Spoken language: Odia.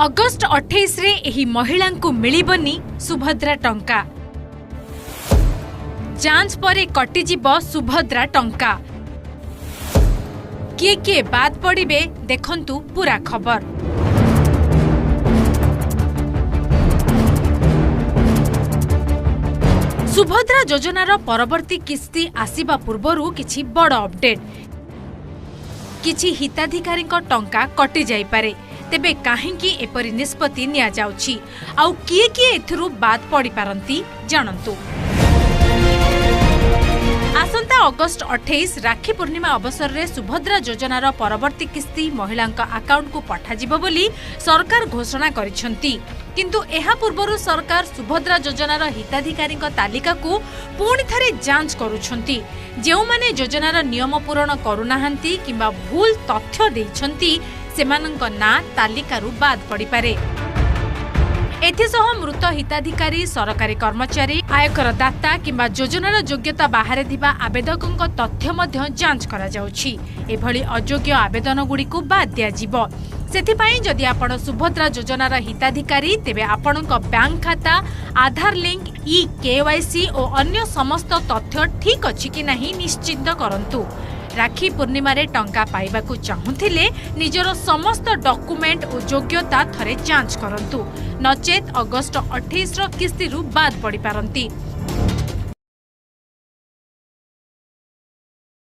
ଅଗଷ୍ଟ 28ରେ ଏହି ମହିଳାଙ୍କୁ ମିଳିବନି ସୁଭଦ୍ରା ଟଙ୍କା। ଯାଞ୍ଚ ପରେ କଟିଯିବ ସୁଭଦ୍ରା ଟଙ୍କା। କିଏ କିଏ ବାଦ୍ ପଡ଼ିବେ, ଦେଖନ୍ତୁ ପୂରା ଖବର। ସୁଭଦ୍ରା ଯୋଜନାର ପରବର୍ତ୍ତୀ କିସ୍ତି ଆସିବା ପୂର୍ବରୁ କିଛି ବଡ଼ ଅପଡେଟ୍। କିଛି ହିତାଧିକାରୀଙ୍କ ଟଙ୍କା କଟିଯାଇପାରେ। ତେବେ କାହିଁକି ଏପରି ନିଷ୍ପତ୍ତି ନିଆଯାଉଛି ଆଉ କିଏ କିଏ ଏଥିରୁ ବାଦ୍ ପଡ଼ିପାରନ୍ତି, ଜାଣନ୍ତୁ। ଆସନ୍ତା ଅଗଷ୍ଟ 28 ରାକ୍ଷୀ ପୂର୍ଣ୍ଣିମା ଅବସରରେ ସୁଭଦ୍ରା ଯୋଜନାର ପରବର୍ତ୍ତୀ କିସ୍ତି ମହିଳାଙ୍କ ଆକାଉଣ୍ଟକୁ ପଠାଯିବ ବୋଲି ସରକାର ଘୋଷଣା କରିଛନ୍ତି। କିନ୍ତୁ ଏହା ପୂର୍ବରୁ ସରକାର ସୁଭଦ୍ରା ଯୋଜନାର ହିତାଧିକାରୀଙ୍କ ତାଲିକାକୁ ପୁଣି ଥରେ ଯାଞ୍ଚ କରୁଛନ୍ତି। ଯେଉଁମାନେ ଯୋଜନାର ନିୟମ ପୂରଣ କରୁନାହାନ୍ତି କିମ୍ବା ଭୁଲ ତଥ୍ୟ ଦେଇଛନ୍ତି, ସେମାନଙ୍କ ନାଁ ତାଲିକାରୁ ବାଦ୍ ପଡ଼ିପାରେ। ଏଥିସହ ମୃତ ହିତାଧିକାରୀ, ସରକାରୀ କର୍ମଚାରୀ, ଆୟକର ଦାତା କିମ୍ବା ଯୋଜନାର ଯୋଗ୍ୟତା ବାହାରେ ଥିବା ଆବେଦକଙ୍କ ତଥ୍ୟ ମଧ୍ୟ ଯାଞ୍ଚ କରାଯାଉଛି। ଏଭଳି ଅଯୋଗ୍ୟ ଆବେଦନଗୁଡ଼ିକୁ ବାଦ୍ ଦିଆଯିବ। ସେଥିପାଇଁ ଯଦି ଆପଣ ସୁଭଦ୍ରା ଯୋଜନାର ହିତାଧିକାରୀ, ତେବେ ଆପଣଙ୍କ ବ୍ୟାଙ୍କ ଖାତା, ଆଧାର ଲିଙ୍କ, ଇ କେୱାଇସି ଓ ଅନ୍ୟ ସମସ୍ତ ତଥ୍ୟ ଠିକ୍ ଅଛି କି ନାହିଁ ନିଶ୍ଚିତ କରନ୍ତୁ। ରାକ୍ଷୀ ପୂର୍ଣ୍ଣିମାରେ ଟଙ୍କା ପାଇବାକୁ ଚାହୁଁଥିଲେ ନିଜର ସମସ୍ତ ଡକୁମେଣ୍ଟ ଓ ଯୋଗ୍ୟତା ଥରେ ଯାଞ୍ଚ କରନ୍ତୁ, ନଚେତ୍ ଅଗଷ୍ଟ 28ର କିସ୍ତିରୁ ବାଦ୍ ପଡ଼ିପାରନ୍ତି।